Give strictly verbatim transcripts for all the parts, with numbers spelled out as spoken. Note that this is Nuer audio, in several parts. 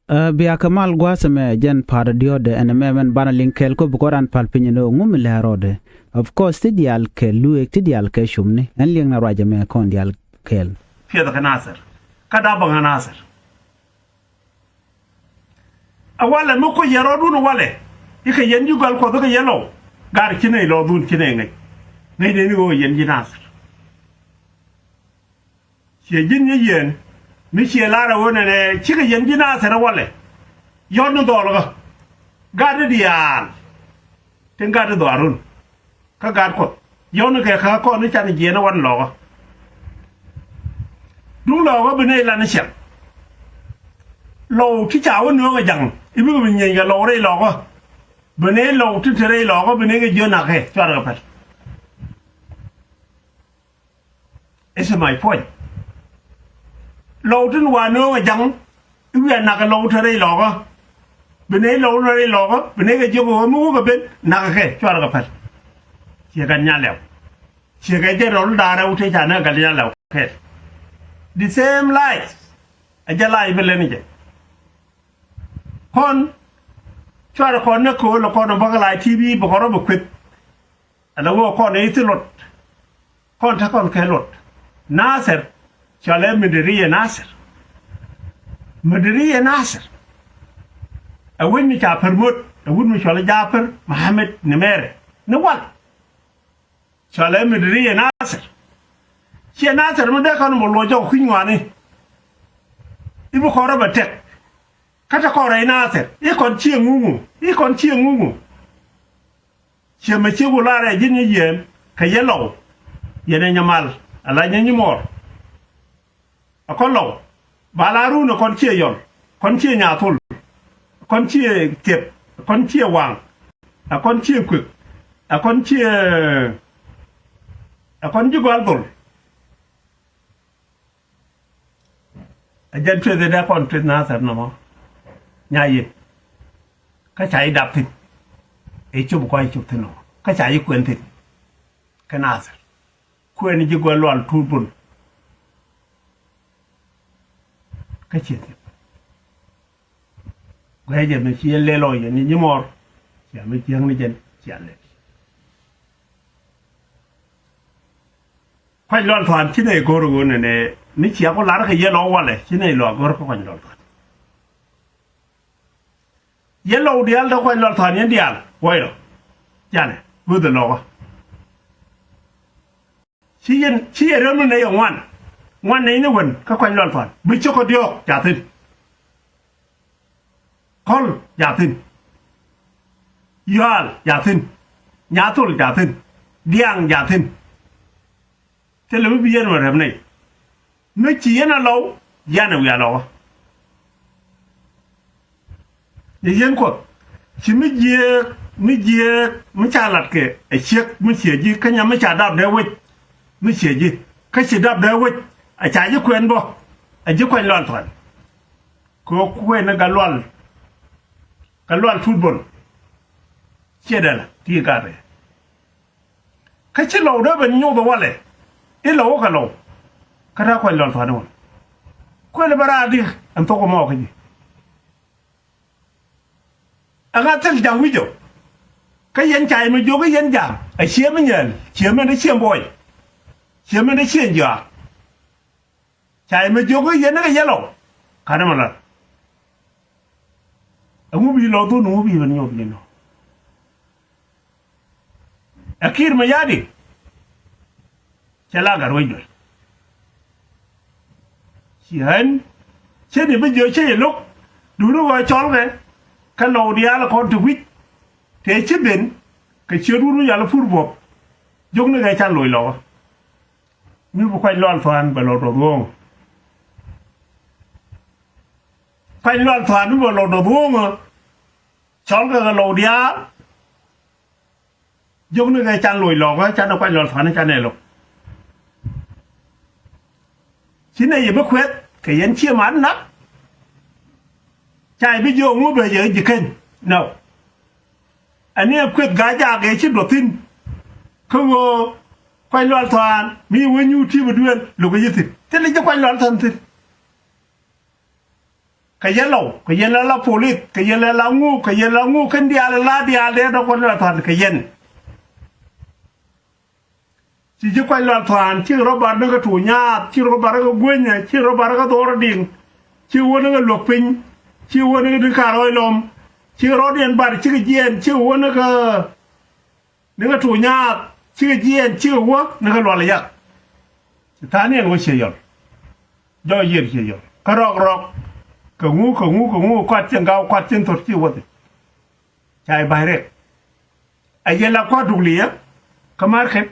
Ɛ, bia kɛ mal gua̱a̱th ɛmɛ jɛn pa̱a̱t diɔ̱ɔ̱dɛ ɛn ɛmɛ mɛn banɛ liŋ kɛɛl kɔ bi kɔn raan pal piny ni ɣöö ŋu mi lɛ̈ɛ̈r rɔɔdɛ. Of course ti diaal kɛ lueek ti diaal kɛ cumni ɛn liŋ na ruac ɛmɛ kɔn diaal kɛɛl. Piɛth kɛ Nathir kä da̱a̱ bäŋ ɛ Nathir. Ɛ walɛ mi kuc yɛ rɔɔdun ɛ walɛ i̱ kɛ yɛn ji̱ gɔal Kuɔth i̱ kɛ yɛ Lɔw. Gaar ci nɛy lɔɔdun ci nɛy ŋäc. Ŋäcnɛ ni ɣöö yɛn ji̱ Nathir. Ciɛ ji̱n nyɛ yɛn mi ciɛ lar ɛ ɣöö nɛnɛ cikɛ yɛn ji̱ Nathir ɛ walɛ. Yɔ̱t ni dhɔɔl ɣä. Gat ni diaal tin gat ni dhɔaarun. Kä gat Kuɔth yɔ̱t ni kɛ kä kɔn ni can jiɛn ɛ wan lɔkä. Duŋ lɔkä bi nɛy lan ni ciɛŋ. Lɔw ti ca wä nööŋ ɛ ja̱ŋ i̱ bikɛ bi nyieny kɛ Lɔw rɛy lɔkä. Bi nɛy Lɔw ti te rɛy lɔkä bi nɛy kɛ jiö nakɛ cuarɛ kɛ pɛl. It's my point. Lɔw tin wa nööŋ ɛ ja̱ŋ i̱ wiaa nakɛ Lɔw te rɛy lɔkä. Bi nɛy Lɔw te rɛy lɔkä bi nɛy kɛ jiök ɣöö mi wä kɛ ben nakɛ kɛ cuarɛ kɛ pɛl. Ciɛ gat Nyalɛw. Ciɛ kɛ jɛ rɔl da̱a̱r rɛw tëë ca nɛ gat Nyalɛw kɛl. The same lies. Ɛ jɛ lies bi lɛn jɛ. Kɔn cuarɛ kɔn nɛ kööl ɛ kɔn ɛ bäkɛ lies T V bɛ kɔn rɔ bɛ kueth. Ala wä kɔn i̱ thi luɔt. Kɔn te kɔn kɛ luɔt. Nathir cɔalɛ Midiriya Nathir. Midiriya Nathir. Ɛ wec mi ca pär möt ɛ wut mi cɔalɛ Japär Mahamɛt Nimɛrɛ ni wal. Cɔalɛ Midiriya Nathir. Ciɛ Nathir mi dee kɔn bä luɔc jɔk kui̱ny ŋuani. I̱ bi kɔn rɔ bɛ tɛk. Kä te kɔn rɛy Nathir i̱ kɔn ciɛ ŋuŋu i̱ kɔn ciɛ ŋuŋu. Ciɛ mɛ ciek wä lar ɛ ji̱n nyɛ yieen kɛ yɛ Lɔw. Yɛn ɛ nyɛ mal ala nyɛ nyi mɔɔr. Ɛ kɔn Lɔw ba la run ɛ kɔn ciɛ yɔl kɔn ciɛ nyathol. Ɛ kɔn ciɛ thiep ɛ kɔn ciɛ waŋ. Ɛ kɔn ciɛ kuek ɛ kɔn ciɛ ɛ kɔn ji̱ gɔal dhol. Ɛ jɛn tueth in dee kɔn tueth Nathir nɔmɔ. Nya yin kä ca ji̱ dap thi̱n. Ɛ cop kɔc cop thi̱n nɔmɔ kä ca ji̱ kuɛn thi̱n. Kɛ Nathir kuɛn ji̱ gɔl lual tuut bun. Kä ciɛ thi̱n. Guɛcɛ mi ci yɛn lɛl ɔ yɛn ni nyi mɔr. Cia mi ciɛŋ ni jɛn cia lɛl. Kuac Lual Thuan ci nɛy go̱r ɣöö nɛnɛ ni cia ku lar kɛ yɛl ɔ walɛ ci nɛy lɔ a go̱r kä Kuac Lual Thuan. Yɛl ɔ diaal te Kuac Lual Thuan yɛn diaal. Wac rɔ canɛ go̱o̱th ɛ lɔkä. Ci yɛn ci yɛn rem ni nɛy ɛ ŋuan. Ŋuan nɛy ni wen kä Kuac Lual Thuan bi cio̱k kä diɔ̱ɔ̱k ca thi̱n. Kɔl jathin. Yual jathin. Nyathol jathin. Diaŋ jathin. Thilɛ mi bi yɛn wä rɛm nɛy. Mi ci yɛn a lɔw, yɛn a wiaa lɔwä. Ni yɛn Kuɔth ci mi jiääk mi jiääk mi ca lat kɛ ɛ ciek mi ciɛ ji̱ kä nyam mi ca dap dee wec. Mi ciɛ ji̱ kä ci dap dee wec a ca ji̱ kuɛn bä. A ji̱ Kuac Lual Thuan. Kɛ ɣöö kuɛn ni Gat Lual, Gat Lual Tut Bol. Ciɛ dɛl ti gat rɛ. Kä ci lɔw dee ben nyoth walɛ i̱ lɔw kɛ lɔw. Kä ta̱a̱ Kuac Lual Thuan i̱ wä kuɛn bä raar di ɛn thok ɛmɔ kä ji̱. Ɛŋa thil ja̱ŋ wi̱cä. Kä yɛn ca yɛ mi jiök i̱ yɛn ja̱a̱ŋ ɛ ciɛ mi nyɛɛl ciɛ mɛn dee ciɛ buɔy. Ciɛ mɛn dee ciɛ jiɔak. Ca yɛ mi jiök i̱ yɛn ni kɛ yɛlɔw. Ka̱n ɛmɔ lat. Ɛŋu bi lɔ dhun ɛŋu bi ben nyop nyin ɔ. Ɛ Kiir Mayardit. Cɛ la gat wec duel. Ci ɣän cä ni bi jiök cä yɛ lo̱k. Duuni ɣöö cɔlkɛ kɛ lɔw diaal kɔn ti wi̱c. Tëë ci ben kɛ ciöt wun wi̱c yal pur buɔ̱p. Jiök ni kɛ can loc lɔkä. Mi bi Kuac Lual Thuan bɛ lɔ duɔth ɣööŋä. Kuac Lual Thuan mi bɛ lɔ duɔth ɣööŋä. Cɔlkɛ kɛ lɔw diaal. Jiök ni kɛ can loc lɔkä canɛ Kuac Lual Thuan canɛ lo̱k. Ci nɛ yɛ bi kueth kɛ yɛn ciɛ mat nak. Ca yɛ bi jiök ŋu bɛ jɛ ji̱ keny nɔ. Ɛn ni ɛ kueth ga̱a̱c jaak ɛ ci duɔth thi̱n. Kä ɣöö Kuac Lual Thuan mi wä nyuur ti̱i̱p ɛ duëël lo̱k ɛ ji̱ thi̱n thilɛ ji̱ Kuac Lual Thuan thi̱n. Kɛ yɛn lɔw, kɛ yɛn la la polis, kɛ yɛn la la ŋu, kɛ yɛn la ŋu, kɛn diaal la diaal dee dɔk wä la than kɛ yɛn. Ci ji̱ kuac lual tha̱a̱n, ci rɔ bar ni kä tuuc nyaath, ci rɔ bar ni kä guenyɛ, ci rɔ bar ni kä dhɔr diŋ, ci wä ni kä luäk piny, ci wä ni kä di̱t ka̱r rɔɔc lɔm, ci rɔɔdiɛn bar, ci kɛ jiɛɛn, ci wä ni kä, ni kä tuuc nyaath, ci kɛ jiɛɛn, ci kɛ wä ni kä lual yak. Ci tha̱a̱n yɛn wä ciɛ yɔl. Jɔɔc yiëër ciɛ yɔl. Kä rɔk rɔk. Kɛ ŋu, kɛ ŋu, kɛ ŋu, kuat cieŋ gaw, kuat cieŋ thot ci wä thi̱n. Ca i̱ ba̱ny rɛk. A yɛn la kua̱r duk liɛ kä market.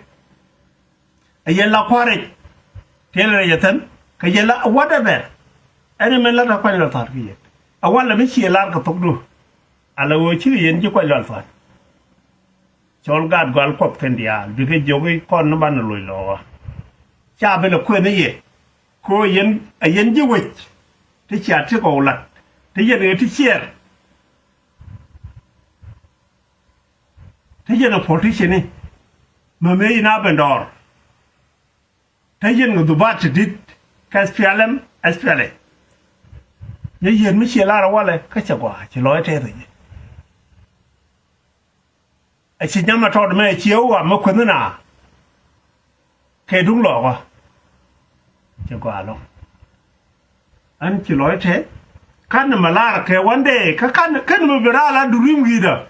A yɛn la kua̱r rɛc. Tiɛl rɛc a thɛn kɛ yɛn la whatever. Ɛn ɛmɛ la ta kuac lɔ tha̱a̱r kä yɛn. A walɛ mi ciɛ lar kɛ thokdu. Ala ɣöö cikɛ yɛn ji̱ kuac lɔ tha̱a̱r. Cɔl gaat gɔal Kuɔth kɛn diaal bikɛ jiök i̱ kɔn ni banɛ loc lɔɔkä. Ca bi lɛ kueth ni yɛ. Kɛ ɣöö yɛn a yɛn ji̱ wec. Ti cia ti kɔw lat ti yɛn ɣɛ ti ciɛɛr. Te yɛn ɛ politician ni mɛ mëë in a ben dɔɔr. Te yɛn kɛ dhubat ti di̱t kɛ S P L M, S P L A. Yɛ yɛn mi ciɛ lar walɛ kä cɛ gɔaa ci lɔc tɛth yɛ. A ci nyam a tɔt mɛ ciɛ wua mɛ kueth ni na. Kɛ duŋ lɔɔkä. Cɛ gɔaa lɔŋ. An ci lɔc tɛ kan ni mɛ lar kɛ one day kä kan kɛn mɛ bi ral a durim wi̱i̱dä.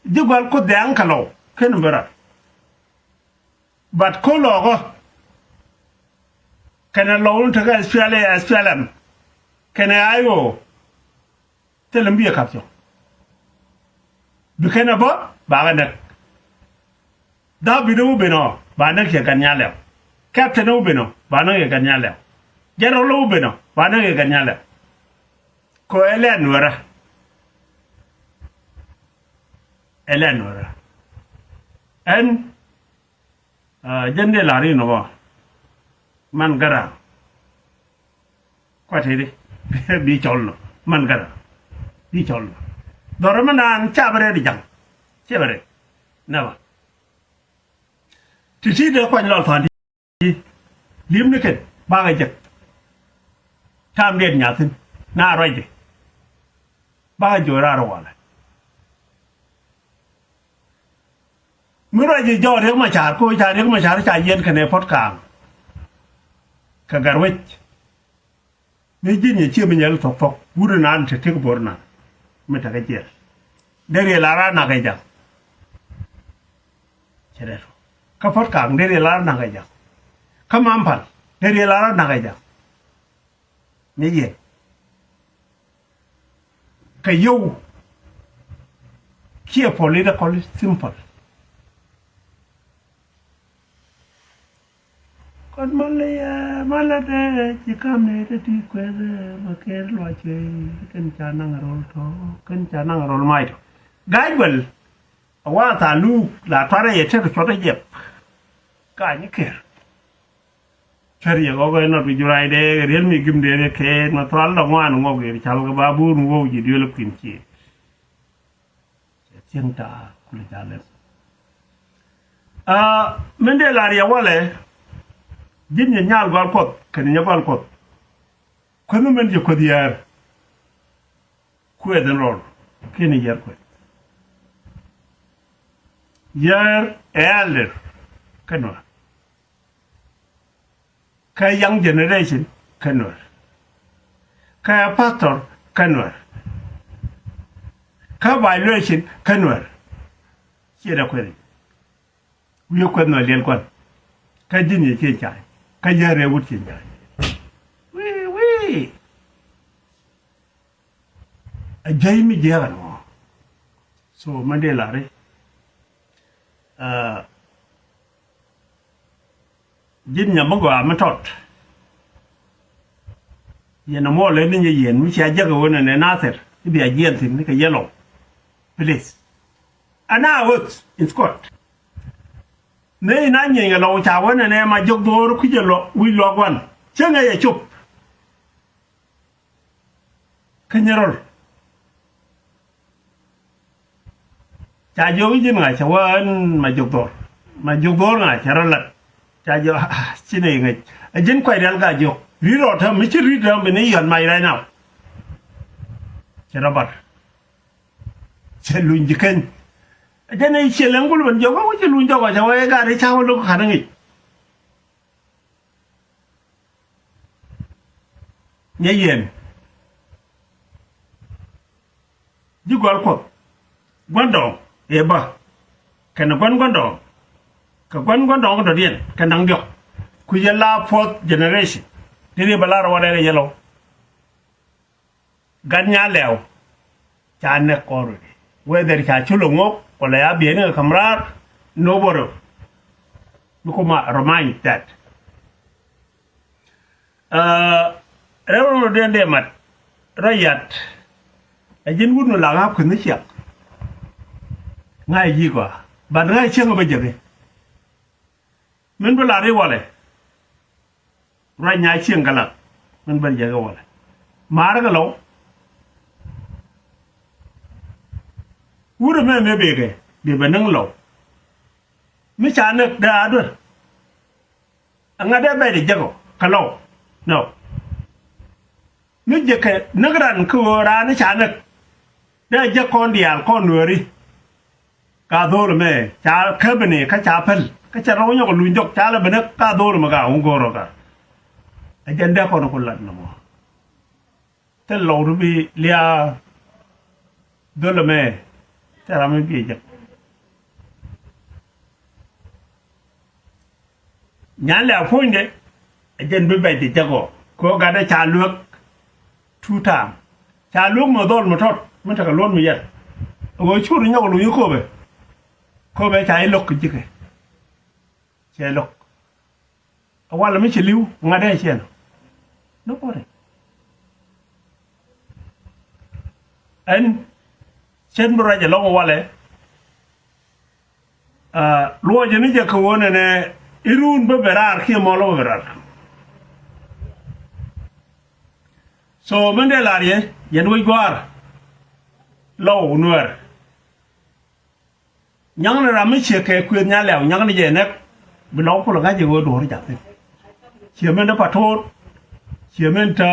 Ji̱ gual Kuoth dhɛŋ kɛ lɔw kɛn mɛ bi ral. But ko lɔɔkä kɛnɛ lɔw ni tekɛ S P L A, S P L M kɛnɛ I O. Thilɛ mi biɛ kap cɔ. Bi kɛn ɛ bä bakɛ näk. Dhabit ni wä ben ɔ ba näk cɛ gat nyal lɛw. Captain ni wä ben ɔ ba näk cɛ gat nyal lɛw. General ni wä ben ɔ ba näk cɛ gat nyal lɛw. Kɛ ɣöö ɛ lɛ nuɛrä. Ɛ lɛ nuɛrä. Ɛn Aa, jɛn dee la̱r inɔ bä. Man gɛra. Kuat i̱di. Bi cɔl nɔ. Man gɛra. Bi cɔl nɔ. Dhɔrɛ mi naan ca bi rɛt i̱ ja̱ŋ. Ciɛ bi rɛt. Nɛ bä. Ti̱ti̱ dee kuany lɔl tha̱a̱ŋ ti. Li̱em ni kɛn bakɛ jek. Ta̱a̱m diɛt nyathin na ruacdɛ. Bakɛ jo̱o̱c raar walɛ. Mi ruac ji̱ jɔɔk Riek Machar, ko ca Riek Machar ca yiɛn kɛnɛ Puɔ̱t Ka̱a̱ŋ kɛ Gatwec. Mi ji̱n yɛ cië mi nyɛl thok thok wut inan te tiek bo̱r inan mi tekɛ jiɛl. Dee riɛl a raar nak ɛ ja̱ŋ. Cɛ dee thok kä Puɔ̱t Ka̱a̱ŋ dee riɛl a raar nak ɛ ja̱ŋ. Kä Mampal dee riɛl a raar nak ɛ ja̱ŋ. Ni yɛn kɛ yio̱w kiɛ political simple. Kɔn malɛ yɛ malɛ dee ci kam ni te ti kuɛth ma kɛɛr luac cuɛ kɛn ca naŋ rol tɔ kɛn ca naŋ rol mac tɔ. Ga̱a̱c wɛl a wa tha̱a̱ŋ luk la tuarɛ yɛ tek cuɔt a jɛp. Ka nyi kɛɛr. Cuɛr yɛ ɣɔk ɛ nɔt kɛ jurac dee riel mi gim dee kɛ ma thual dɔ ŋuan ŋɔk yɛ cal kɛ ba bur mi wok ji̱ duel kui̱n ci. Cɛ thieŋ ta̱a̱ kuli ca lɛm. Aa, min dee lar yɛ walɛ ji̱n yɛ nyal gɔal Kuɔth kɛn nyɛ gɔal Kuɔth. Kueth mi min jɛ kueth yɛɛr. Kueth in rɔl kiɛn yɛɛr kueth. Yɛɛr ɛ elder kä Nuɛr. Kä young generation kä Nuɛr. Kä pastor kä Nuɛr. Kä evaluation kä Nuɛr. Ciɛ dee kueth i̱ wi̱i̱ kueth Nuɛr liɛl kuan. Kä ji̱n yɛ cieŋ ca̱a̱c kä yɛɛr ɛ wut cieŋ ca̱a̱c. Wi̱i̱ wi̱i̱. A jiɛc mi jiɛk ɛn ɣɔɔ. So mɛn dee lari. Aa, ji̱n nyam mi gɔaa mi tɔt. Yɛn ɛmɔ lɛ ni nyɛ yɛn mi cia jek ɛ ɣöö nɛnɛ Nathir i̱ bia jiɛn thi̱n kɛ yɛ Lɔw. Please. Ana ɣöth in Scott. Mëë in a nyieny kɛ Lɔw ca wä nɛnɛ ma jok dho̱o̱r kui̱c ɛ Lɔw wi̱i̱ luak gua̱n. Cäŋ ɛ yɛ cop. Kä nyɛ rɔl. Ca jiök i̱ ji̱n ŋa̱c cɛ wä ɛn ma jiök dhɔr. Ma jiök dhɔr ŋa̱c cɛ rɔ lat. Ca jiök, ah, ah, ci nɛ i̱ ŋäc. Ɛ ji̱n kuay rial ka jiök. Ri̱t rɔ tääm, mi ci ri̱t tääm bi ni yɔ̱t mac right now. Cɛ rɔ bar. Cɛ luny ji̱ keny. Jɛn i̱ ciɛ lɛŋ gul ben jiɔk wä cɛ luny jɔk wä cɛ wä i̱ gat i̱ ca wä lo̱k ka̱n i̱ ŋic. Nyɛ yɛn. Ji̱ gɔal Kuɔth. Gua̱ndɔɔŋ ëë bä. Kɛnɛ gua̱n gua̱ndɔɔŋ. Kɛ gua̱n gua̱ndɔɔŋ dɔ̱diɛn kɛ naŋ diɔ̱k. Ku yɛ la fourth generation. Ti ri bɛ lar wä rɛk yɛ lɔw. Gat Nyalɛw ca näk already. Whether ca cul ɛ ŋok wala ya bieyni kɛ ka̱m raar, nobody. Mi kuma remind that. Aa, rɛw rɛw rɔ den dee mat rɔ yat. Ɛ ji̱n wut mi la ŋa̱ kui̱th ni ciak. Ŋa̱ ɛ ji̱ gɔaa but ŋa̱ ɛ cieŋ ɛ bä jäk i̱. Min bi lar i̱ walɛ. Ruac nya cieŋ kɛ lat min ben jɛ kɛ walɛ. Maarä kɛ lɔw. Wurɛ mɛ mɛ bekɛ bi bɛ niŋ lɔw. Mi ca näk dee a duer. Ɛŋa dee bɛc dee jek ɔ kɛ lɔw. Nɔ. Mi jekɛ näk ran kä ɣöö raan ni ca näk. Dee jek kɔn diaal kɔn nueeri. Ka dho̱o̱l mɛ ca käbini kä ca päl kä cɛ rɔw nyɔk luny jɔk ca lɛ bi näk ka dho̱o̱l mɛ ka wä go̱o̱r ɔ ka. Ɛ jɛn dee kɔn ku lat nɔmɔ. Thil lɔw ti bi liaa dho̱o̱l mɛ thil ram mi bi jek. Nyan lɛ a puɔ̱nydɛ ɛ jɛn bi bɛc di jɛ gɔɔ kɛ ɣöö gatdɛ ca luek. Two time ca luek mi dhɔl mi tɔt mi tekɛ luɔt mi yɛt. Ɛ ɣöö cur nyɔk luny i̱ köpɛ. Köpɛ ca i̱ lo̱k kɛ ji̱kɛ. Cɛ lo̱k. Ɛ walɛ mi ci li̱w ŋa̱t dee ciɛn. Nobody. Ɛn cɛn bi ruac ɛlɔ̱ŋ walɛ. Aa, luɔcɛ ni jɛ kɛ ɣöö nɛnɛ i̱ ruun bä bɛ raar kiɛ mɔl bä bɛ raar. So min dee lar yɛ yɛn wec gua̱a̱r. Lɔw nuɛɛr. Nyaŋni ram mi ciɛ kɛ kuëth Nyalɛw nyaŋni jɛ nɛk. Bi lɔw kulɛ ŋa̱c jɛ ɣöö duɔ̱ɔ̱r ja̱thin. Ciɛ min dee Pator. Ciɛ min te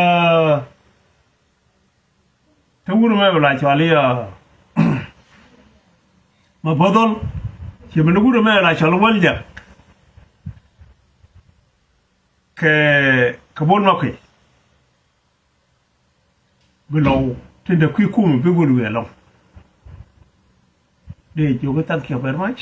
Te wut mɛ la cɔal i̱, aa, ma bothol. Ci mɛ ni wut mɛ la cɔal wäl jak. Kɛ, kɛ bon ma kui̱. Bi lɔw tin te kui̱ kum bi wut wi̱i̱ ɛlɔŋ. Dee jiök i̱ thank you very much.